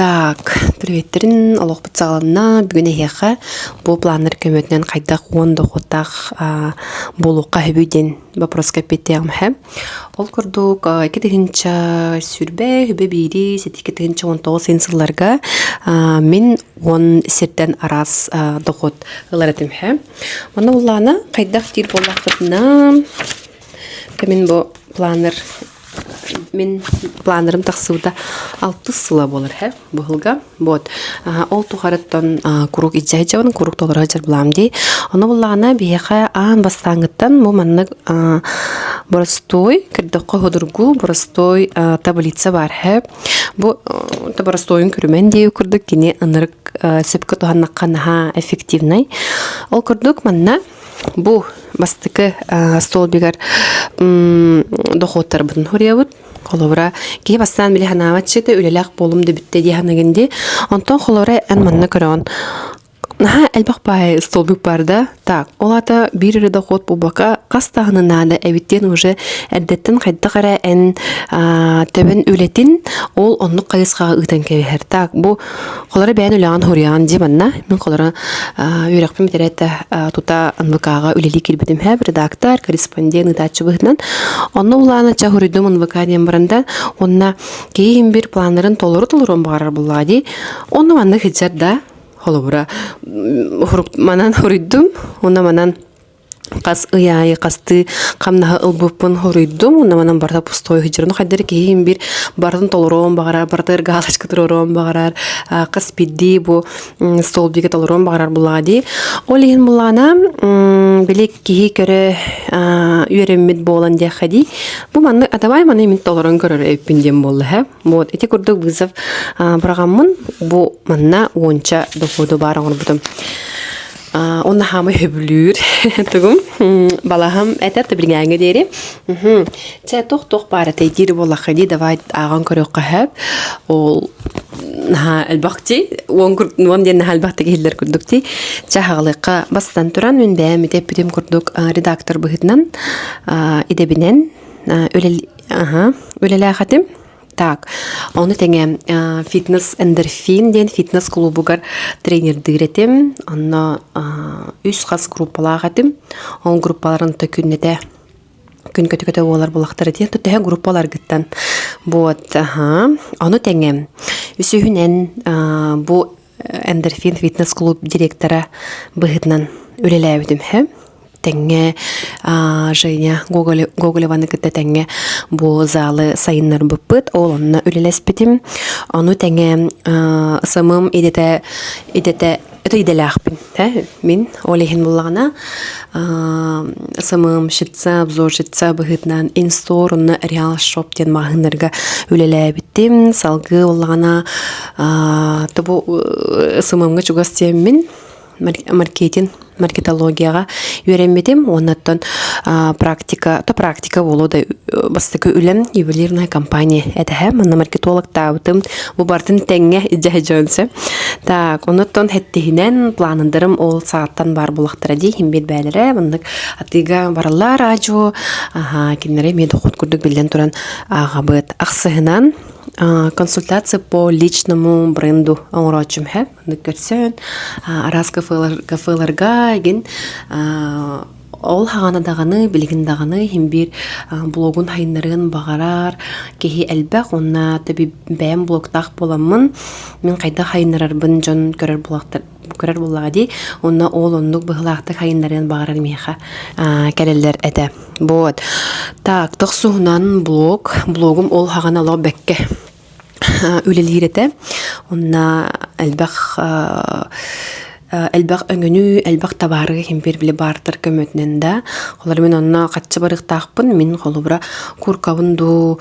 Так, приветтерин олохпут саҕаланна. Бүгүн эһиэхэ бу планнар көмөтүнэн хайдах уон дохуоттаах буолуохха сөбүй диэн вопроска эппиэттиэҕим эһэ. Ол курдук, 2020 үбэ биири, 2019 син сылларга мин уон сиртэн араас дохуот ылар этим эһэ. Манна буллаана хайдах диир буоллахпытына, мин бу планер Мин планнарым тахсыбыта алтыс сыла буолар һэ быһылга. Вот. Ол тухарыттан куруук илдьэ сылдьабын, куруук толоро сылдьар былаам дии. Ону буллаҕына биһиэхэ аан бастааҥҥыттан бу маннык боростуой, көрдөххө судургу, боростуой таблица баар һэ. Бу боростуойун көрүмэн дии курдук кини ынырык сөпкө туһаннахха наһаа эффективнай. Ол курдук манна Бу бастакы столбигар дохуоттарбытын суруйабыт. Холобура, киһи бастаан били санаабатчыта үлэлээх буолум да бүттэ дии саныгын дии. Онтон холобура эн манна көрөҕүн. Наһаа элбэх баай столбик бар да. Так, ол аата биир эрэ дохуот буолбакка хас даҕаны наада эбит диэн уже эрдэттэн хайдах эрэ эн төбөн үлэтин ол оннук хайысхаҕа ыытан кэбиһэр. Так, бу Холоро бэйэн үлэҕин хоруйаҕын дии манна. Мин холоро үөрэхпин бүтэрээт тута НВК-ҕа үлэлии киирбитим һээп редактор, корреспондент ыытааччы быһыытынан. Онно улаана ча хоруйдум НВК диэн баран да, уонна киһи иһин биир планнарын толору толоруон баҕарар буоллаҕа дии. Онно маннык сылдьар да, холобура, манан хоруйдум, уонна манан хас ый аайы хастыы хамнаһы ылбыппын хоруйдум уонна манан барыта пустой сылдьар хайдары киһи биир барытын толоруон баҕарар барытыгар галочка туруоруон баҕарар хас биирдии бу столбига толоруон баҕарар буллаҕа дии ол иһин буллаҕына били киһи көрө үөрэммит буолан диэххэ дии бу маннык а давай маны мин толорон көрөр эбиппин диэн буолла һэ вот ити курдук вызов быраҕаммын бу манна уонча доходу баар оҥорбутум Онно хаамай сөбүлүүр тугум балаһам этэр билиҥээҥҥэ диэри. Чэ туох-туох баар этэй диир буоллахха дии давай ааҕан көрүөххэ сөп. Ол наһаа элбэх дии уон уон диэн наһаа элбэхтик иһиллэр курдук дии. Чэ аҕалыахха бастатан туран мин бэйэм ити эппитим курдук редактор быһыытынан идэбинэн үлэлээх этим. Так, ону тэҥэ фитнес эндорфин диэн фитнес клубугар тренердыыр этим. Онно үс хас группалаах этим. Ол группаларын то күннэтэ күн көтө-көтө буолар булахтара диэн төһө группаларгыттан. Вот, аха. Ону тэҥэ үсүһүнэн бу Эндорфин фитнес-клуб директора быһыытынан үлэлээбитим үһү. Тэҥҥэ Женя Гоголеваны кытта тэҥҥэ бу залы сайыннарбыппыт. Ол онно үлэлэспитим. Ону тэҥэ СММ идэтэ идэтэ это идэлээхпин. Мин ол иһин буллаҕына СММщица, обзорщица быһыытынан инстор уонна Реал Шоп диэн маҕаһыыннарга үлэлээбитим. Салгыы буоллаҕына тобу СММ-ҥа чугас диэммин маркетинг маркетологияҕа үөрэммитим уонна оттон практика то практика буолуо да бастакы үлэм ювелирная компания этэһэ манна маркетологтаабытым бу барытын тэҥҥэ илдьэ дьонсө так онуттан хэттиһинэн планындарым ол саҕаттан баар булахтара дии иһин биэрбээлэрэ маннык атыыга бараллар аадьуо аха кинилэри эмиэ дохуот курдук биллэн туран ааҕабыт ахсыһынан консультация по личному бренду оҥорооччум һэ маннык көрсөн араас кафеларга игин Ол хаҕана даҕаны, билигин даҕаны иһин биир блогун хайыннарыан баҕарар киһи элбэх уонна тэби бэйэм блогтаах буоламмын, мин хайдах хайыннарарбын дьон көрөр буолахтар көрөр буоллаҕа дии. Уонна ол оннук быһыылаахтык хайыннарыан баҕарар миэхэ кэлэллэр этэ. Вот. Так, тохсуһунан блог. Блогум ол хаҕана олох бэккэ үлэлиир этэ. Онно элбэх элбэх өҥөнү, элбэх табаары иһин били баартар көмөтүнэн да. Холобура мин онно хаччы барыахтаахпын, мин холобура куркабын дуу,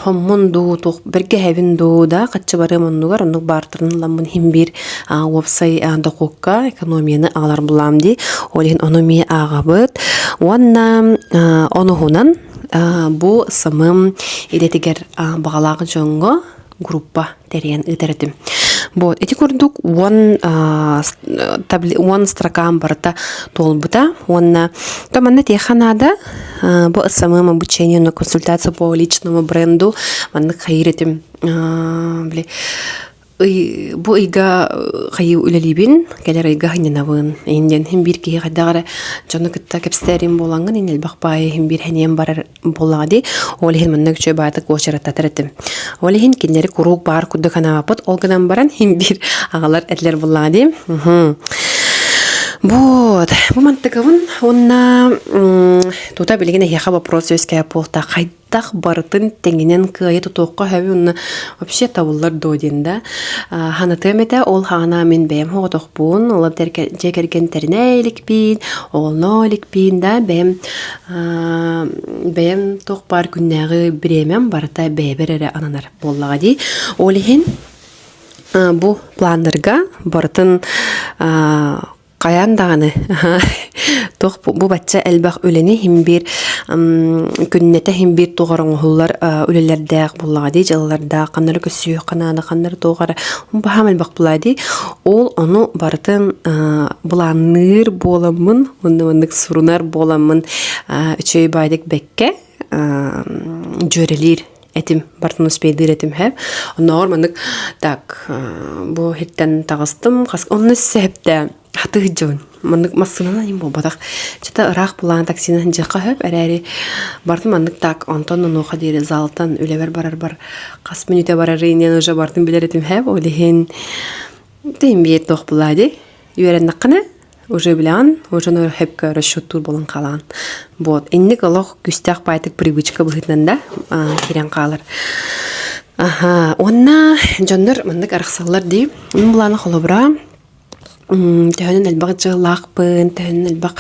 хоммун дуу, туох бэргэһэбин дуу да хаччы барыам оннугар оннук баартарын ыламмын иһин биир уопсай дохуокка экономияны аҕалар булаам дии. Ол иһин ону эмиэ ааҕабыт. Уонна онуһунан Бу СММ идэтигэр баҕалаах дьоҥҥо группа тэрийэн ыытар этим. Вот ити курдук уон уон строкам барыта туолбута уонна то манна тиэхэ наада бу СММ обучение на консультацию по личному бренду маннык хайыр этим били. Ый, бу ыйга хайыы үлэлиибин, кэлэр ыйга сынньанабын. Иһин диэн иһин биир киһи хайдах эрэ дьону кытта кэпсэтэрим буолаҥҥын иһин элбэх баайы иһин биир сэниэм барар буоллаҕа дии. Ол иһин маннык үчүгэй баайдык уочараттатар этим. Ол иһин кинилэри куруук баар курдук санаабаппыт. Ол гынан баран иһин биир аҕалар этилэр буоллаҕа дии. Вот. Бу мантыкабын уонна тута билигин эһиэхэ вопрос үөскээбит буолта. Хайдах барытын тэҥинэн кыайа тутуохха сөбүй уонна вообще табыллар дуо диэн да. Ханатыам этэ, ол хаана мин бэйэм оҕотохпун, ол дьиэ кэргэн тэринэ иликпин, оҕолоно иликпин да, бэйэм бэйэм туох баар күннээҕи бириэмэм барыта бэйэбэр эрэ ананар буоллаҕа дии. Ол иһин бу планнарга барытын Хайаан даҕаны туох бу бачча элбэх үлэни иһин биир күннэтэ иһин биир туох эрэ оҥоһуллар үлэлэрдээх буоллаҕа дии дьыллардаах ханна эрэ көссүөххэ наада ханна эрэ туох эрэ баһаам элбэх буолаа дии ол ону барытын былаанныыр буоламмын уонна маннык сурунар буоламмын үчүгэй баайдык бэккэ дьүөрэлиир этим барытын успейдыыр этим һэ оннооҕор маннык так бу иһиттэн таҕыстым хас онно сэһэптэ хатыы сылдьабын маннык массыынанан иһин буолбатах чата ыраах былаан таксинан сылдьыахха сөп эрээри барытын маннык так онтон онуоха диэри залтан үлэбэр барарбар хас мүнүүтэ барарый диэн уже барытын билэр этим һэ ол иһин тиһин биир туох булаа дии үөрэннэххинэ уже билэҕин, уже сөпкө расчеттуур буолан хаалаҕын. Вот. Инник олох күүстээх баайтык привычка быһыытынан да киирэн хаалар. Аха. Уонна дьоннор маннык арахсаллар дии. Мин былаана холобура төһөнөн элбэх дьыалаахпын, төһөнөн элбэх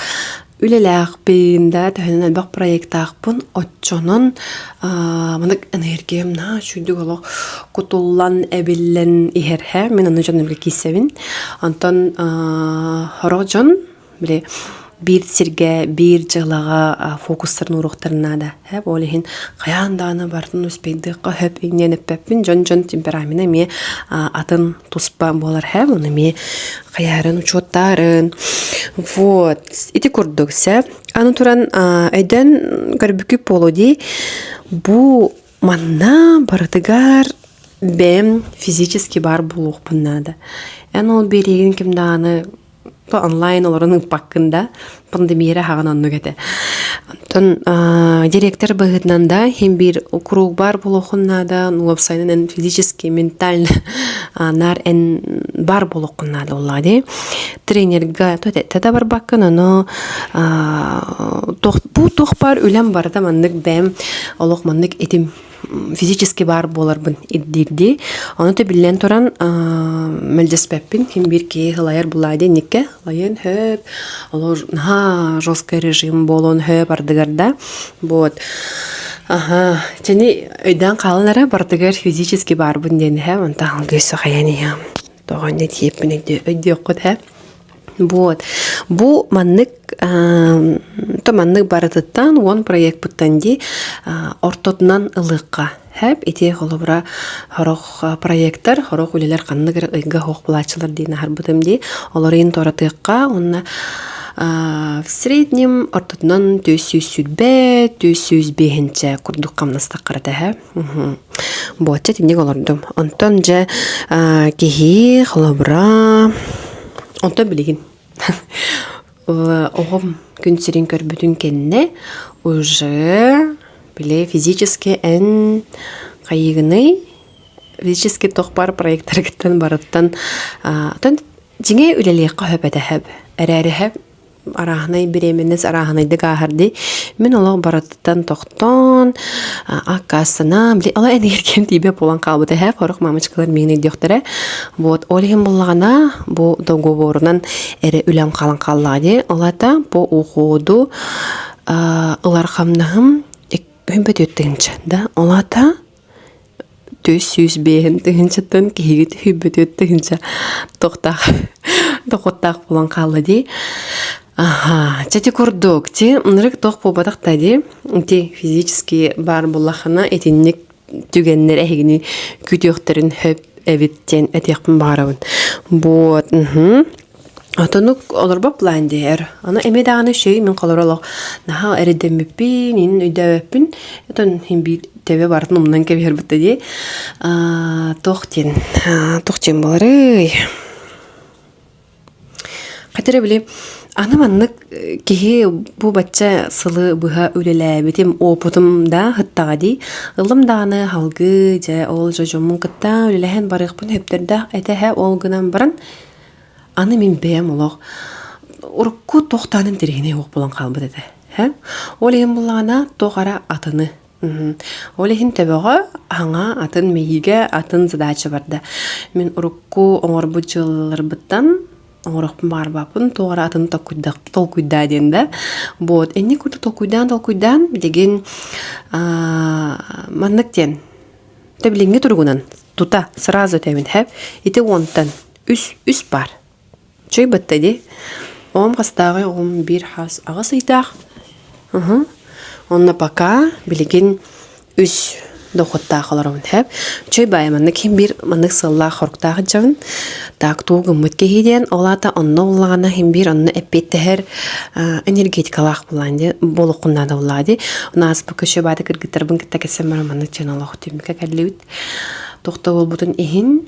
үлэлээхпин да, төһөнөн элбэх проектаахпын, оччонон маннык энергиям наһаа үчүгдүк олох кутуллан, эбиллэн иһэр һэ. Мин ону дьоннорго киирсэбин. Онтон сорох дьон били биир сиргэ, биир дьыалаҕа фокустарын ууруохтарын наада. Һэ, ол иһин хайаан даҕаны барытын успейдыахха сөп диэн эппэппин. Дьон-дьон темперамена эмиэ атын туспа буолар һэ, ону эмиэ хайаарын учуоттаарын. Вот. Ити курдук сөп. Аны туран өйдөөн көрбүккүт буолуо дии. Бу манна барытыгар бэйэм физически баар буолуохпун наада. Эн ол биэриигин ким даҕаны онлайн олорон ыыппаккын да, пандемия хаҕан оннук этэ. Онтон директор быһыытынан да иһин биир куруук баар буолуоххун наада, уопсайынан эн физически, ментально наар эн баар буолуоххун наада буоллаҕа дии. Тренергэ то да барбаккын, ону бу туох баар үлэм барыта маннык бэйэм олох маннык этим физически баар буоларбын ирдиирдии. Ону биллэн туран мэлдьэспэппин. Ким биир киһи ылайар булаа диэн ылайыан хөп, олор наһаа жесткий режим буолуон хөп ардыгар да. Вот. Аха, чини өйдөөн хаалан эрэ бардыгар физически баарбын диэн иһэ, онтон алгыы сахайан иһэм. Тоҕо инньэ тиийэппин өйдүөххүт һэ. Вот. Бу маннык то маннык барытыттан уон проекпыттан дии ортотунан ылыахха хэп ити холобура сорох проектар сорох үлэлэр ханнык эрэ ыйга суох булааччылар диэн аһарбытым дии олор иһин туоратыахха уонна в среднем ортотунан 420 405 курдук хамнастаххара тэһэ Буочча итинник олордум. Онтон дьэ киһи холобура онтон билигин оҕом күн сирин көрбүтүн кэннэ уже били физически эн хайыыгыный физически туох баар проектаргыттан барыттан оттон дьиҥэ үлэлиэххэ сөп этэ сөп эрээри сөп арааһынай беременность арааһынайдык ааһар дии. Мин олох барытыттан тохтоон, аккаастанан, били олох энергиям тиийбэт буолан хаалбыта эһэ, сорох мамочкалар миигин өйдүөхтэрэ. Вот, ол иһин буллаҕына, бу договорунан эрэ үлэм хаалан хааллаҕа дии. Ол аата по уходу ылар хамнаһым 24 тыһыынча да. Ол аата 405 тыһыынчаттан киһигит 104 тыһыынча тохтаах дохуоттаах буолан хаалла дии. Аха, чэ ити курдук, ти ынырык туох буолбатах да дии. Ити физически баар буоллаххына итинник түгэннэр эһигини күтүөхтэрин сөп эбит диэн этиэхпин баҕарабын. Вот, угу. Отонук олорбот былаан диэр. Аны эмиэ даҕаны үчүгэй мин холоро олох наһаа эрэйдэммиппин, иһин өйдөөбөппүн. Отон иһин биир төбө барытын умнан кэбиһэрбит да дии. Аа, туох диэн, туох диэн буоларый? Хата эрэ били аны маннык киһи бу бачча сылы быһа үлэлээбитим, опытым да сыттаҕа дии. Ыллым даҕаны салгыы дьэ ол дьэ дьоммун кытта үлэлэһэн барыахпын сөптөрдөөх этэ эһэ ол гынан баран аны мин бэйэм олох урукку туох даҕаны интэриэһинэй суох буолан хаалбыт этэ. Һэ? Ол иһин буллаҕына туох эрэ атыны Ол иһин төбөҕө аҥа атын мэйиигэ атын задача барда. Мин урукку оҥорбут дьыалаларбыттан оҥоруохпун баҕарбаппын, туох эрэ атын толкуйдаа диэн да. Вот, инник курдук толкуйдаан-толкуйдаан билигин маннык диэн тэбилиҥҥи туругунан тута сразу этэбин һэп ити уонтан үс үс баар. Чэй батта дии. Оҕом хастааҕый? Оҕом биир хас аҕыс ыйдаах. Уһу. Онно пока билигин үс дохуоттаах олоробун һэп. Чэй баайа маннык ким биир маннык сыаллаах-соруктаах дьабын. Так тугу гыммыт киһи диэн, ол аата онно буллаҕына иһин биир онно эппиэттэһэр энергетикалаах булаан дии буолуоххун наада буллаҕа дии. Ону ааспыкка чэй баайда кыргыттарбын кытта кэпсээн баран маннык дьон олох түмүккэ кэллибит. Туох да буолбутун иһин,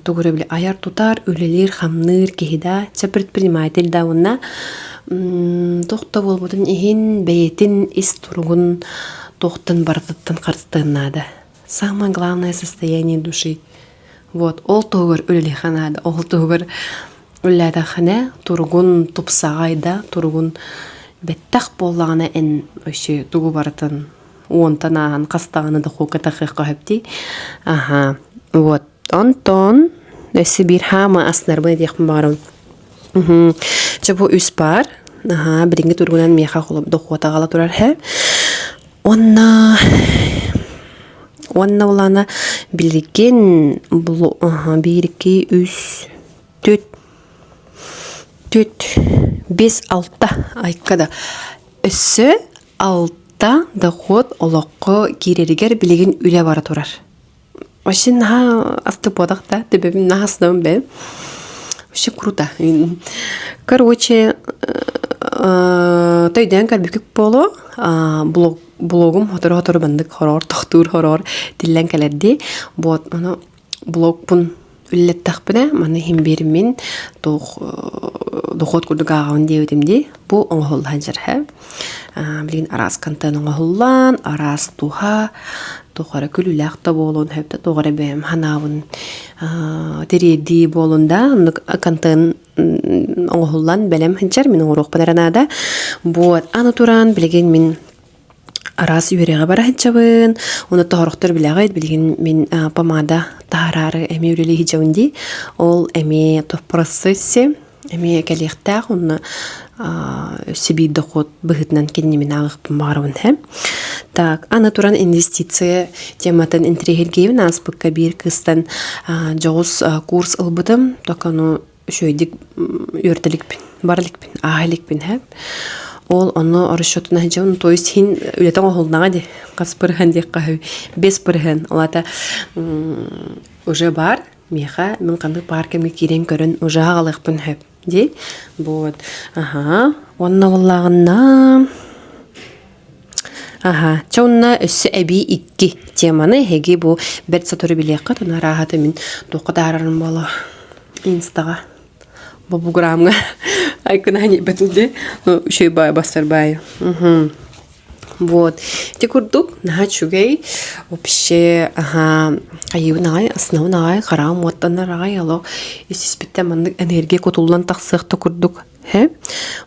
тугу эрэ били айар-тутар, үлэлиир-хамныыр киһи да, чэ предприниматель да уонна туох да буолбутун иһин бэйэтин ис туругун туохтан барытыттан харыстыан наада. Самое главное состояние души. Вот, ол туһугар үлэлиэххэ наада, ол туһугар үлэлээтэххинэ туругун тупсаҕай да, туругун бэттэх буоллаҕына эн вообще тугу барытын уонтан ааһан хас даҕаны дохуокка тахыахха сөп дии. Аһаа, вот. Онтон өссө биир хаама астынарбын этиэхпин баҕарабын. Мгм. Чэ бу үс баар. Аһаа, билиҥҥи туругунан миэхэ дохуот аҕала турар һэ. Уонна уонна улаана билигин биир, икки, үс, түөрт, түөрт, биэс, алта айка да өссө Алта дохуот олоххо киирэригэр билигин үлэ бара турар. Вообще наһаа астыппатах да, төбөбүн наһаа астынабын бэйэм. Вообще круто. Короче, төйдөөн көрбүкүк буолуо. Блог блогум сотору-сотору маннык хороор тохтуур хороор тиллэн кэлэрдии. Вот, ону блогпун үллэттэхпинэ, маны иһин биэриммин туох дохуот курдук ааҕабын диэбитим дии. Бу оҥоһуллан дьэрһэ. Билигин араас контент оҥоһуллан, араас туһа, туох эрэ күлүүлээх да буолуон сөп да, туох эрэ бэйэм санаабын тириэрдии буолун да, оннук контент оҥоһуллан бэлэм сылдьар, мин оҥоруохпун эрэ наада. Вот, аны туран билигин мин Араас үөрэҕи бара сылдьабын, уонна тоһорохтор билэҕит, билигин мин помада таһараары эмиэ үлэлии сылдьабын дии. Ол эмиэ процессе эмиэ кэлиэхтээх уонна өссө биир дохуот быһыытынан кинини мин ааҕыахпын баҕарабын һэ. Так, аны туран инвестиция тематын интэриэһиргиибин ааспыкка биир кыыстан дьоҕус курс ылбытым, только ону үчүгэйдик үөрдэ иликпин, бара иликпин, ааһа иликпин һэ. Ол онно расчетуна сылдьабын, то есть иһин үлэтэ оҥоһуллаҕа дии, хас бырыһыан диэххэ үһү, 5 бырыһыан, ол аата уже баар, миэхэ мин ханнык баар кэмҥэ киирэн көрөн уже аҕалыахпын сөп дии. Вот, аһаа, уонна буоллаҕына Аһаа, чэ онно өссө эбии икки теманы эһиги бу бэрт сотору билиэххит, ону арааһата мин туохха таһаарарым буолуо инстаҕа бобуграмҥа айкынаан иэйбэтим дии, ну үчүгэй баай бастар баайы. Мгм. Вот. Ити курдук наһаа үчүгэй вообще аһаа хайыыбын аҕай астынабын аҕай хараҕым уоттанар аҕай олох ис-испиттэн маннык энергия кутуллан тахсыах да курдук Һэ?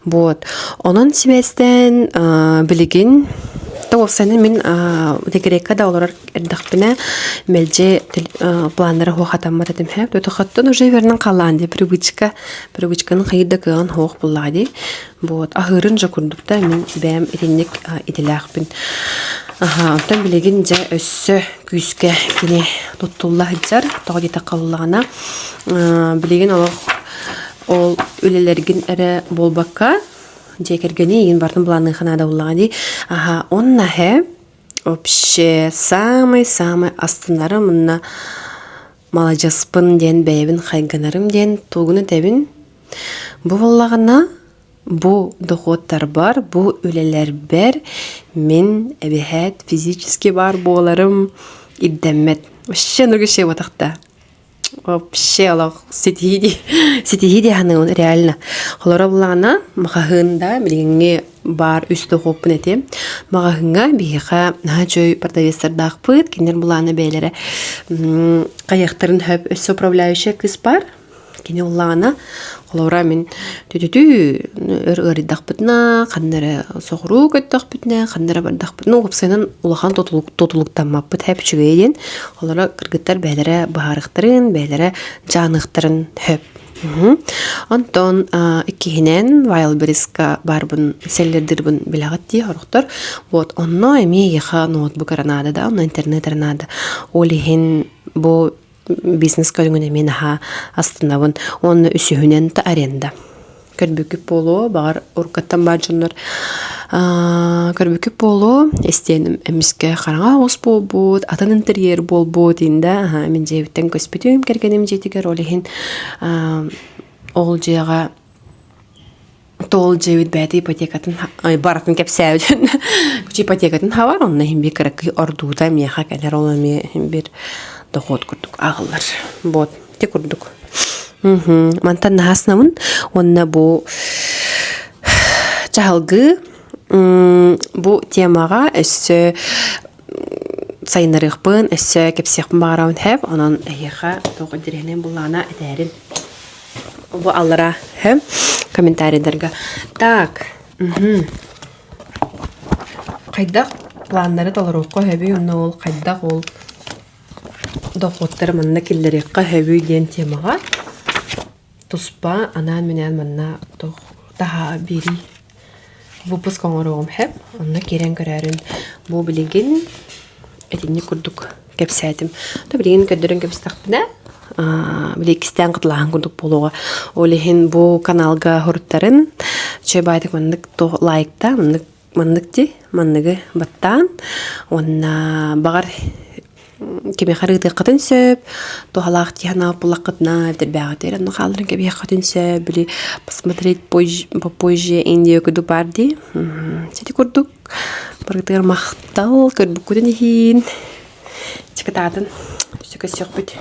Вот. Онон сибээстээн билигин да уопсайынан мин декрекка да олорор эрдэхпинэ мэлдьи планнара суох хатаммат этим һэ. Тутахаттан уже вернан халаан дии привычка привычканы хайыр да кыаҕын суох буллаҕа дии. Вот. Аһыырын же курдук да мин бэйэм итинник идэлээхпин. Аха, онтон билигин дьэ өссө күүскэ кини туттулла сылдьар. Тоҕо диэтэххэ буоллаҕына, билигин олох Ол үлэлэргин эрэ буолбакка, дьиэ кэргэни игин барытын былаанныахха наада буоллаҕа дии. Аха, онно эһэ вообще самый-самый астынарым уонна маладьыаспын диэн бэйэбин хайгынарым диэн тугун этэбин. Бу буоллаҕына, бу дохуоттарбар, бу үлэлэрбэр мин эбэһээт физически баар буоларым ирдэммэт. Вообще нургуше буотахта. Вообще олох ситиһии дии ситиһии дии саныыбын реально. Холоро буллаҕына маҕаһыын да билиҥҥи баар үс дохуоппун этиэм. Маҕаһыыҥҥа биһиэхэ наһаа үчүгэй продавецтардаахпыт. Кинилэр былаана бэйэлэрэ хайыахтарын сөп өссө управляющая кыыс баар. Кини уллаҕына, холобура мин түтүтүү өр ыарыйдахпытына, ханна эрэ соҕуруу көттөхпүтүнэ, ханна эрэ бардахпытына, уопсайынан улахан тутулуктаммаппыт һэп үчүгэйэ диэн, холобура кыргыттар бэйэлэрэ быһаарыахтарын, бэйэлэрэ дьааныахтарын сөп. Онтон иккиһинэн Wildberries-ка баарбын, селлердирбын билэҕит дии сорохтор. Вот онно эмиэ эйиэхэ ноутбук эрэ наада да, онно интернет эрэ наада. Ол иһин бу бизнес көрүҥүн эмиэ наһаа астынабын. Уонна үсүһүнэн да аренда. Көрбүккүт буолуо, баҕар уруккаттан баар дьоннор көрбүккүт буолуо, истиэним эмискэ хараҥа оҕус буолбут, атын интерьер буолбут инда мин дьиэбиттэн көспүтүм кэргэним дьиэтигэр ол иһин ол дьиэҕэ Тоол дьиэбит бэйэтэ ипотекатын барытын кэпсээбит. Ипотекатын хабар, онно иһин биир кыракый ордуута миэхэ кэлэр, ол эмиэ иһин биир дохуот курдук ааҕыллар. Вот, ити курдук. Мантан наһаснабын уонна бу чаһылгыы бу темаҕа өссө сайыннарыахпын, өссө кэпсиэхпин баҕарабын хэп, онон эһиэхэ туох интэриэһинэй буллаҕына этээрин. Бу аллара комментарийдарга. Так, хайдах планнары толоруохха сөбүй уонна ол хайдах ол дохуоттары манна киллэриэххэ сөбүй диэн темаҕа туспа анаан-минээн манна туох таһаа биэрии выпуск оҥоруоҕум сөп. Онно киирэн көрөөрүн бу билигин итинник курдук кэпсээтим. То билигин көрдөрөн кэбистэхпинэ, били иккистээн кытылааһын курдук буолуоҕа. Ол иһин бу каналга хоруттарын чэй баайтык маннык лайкта, маннык маннык ти, манныгы баттаан уонна баҕар кимиэхэ ырытыаххытын сөп, туһалаах дии санаабыт буллаххытына, эбэтэр онно хаалларан кэбиһиэххитин сөп, били посмотреть попозже Индия курдук баар дии. Сити курдук барытыгар махтал, көрбүккүтүн иһин. Чыкытаатын, өссө көрсүөхпүт.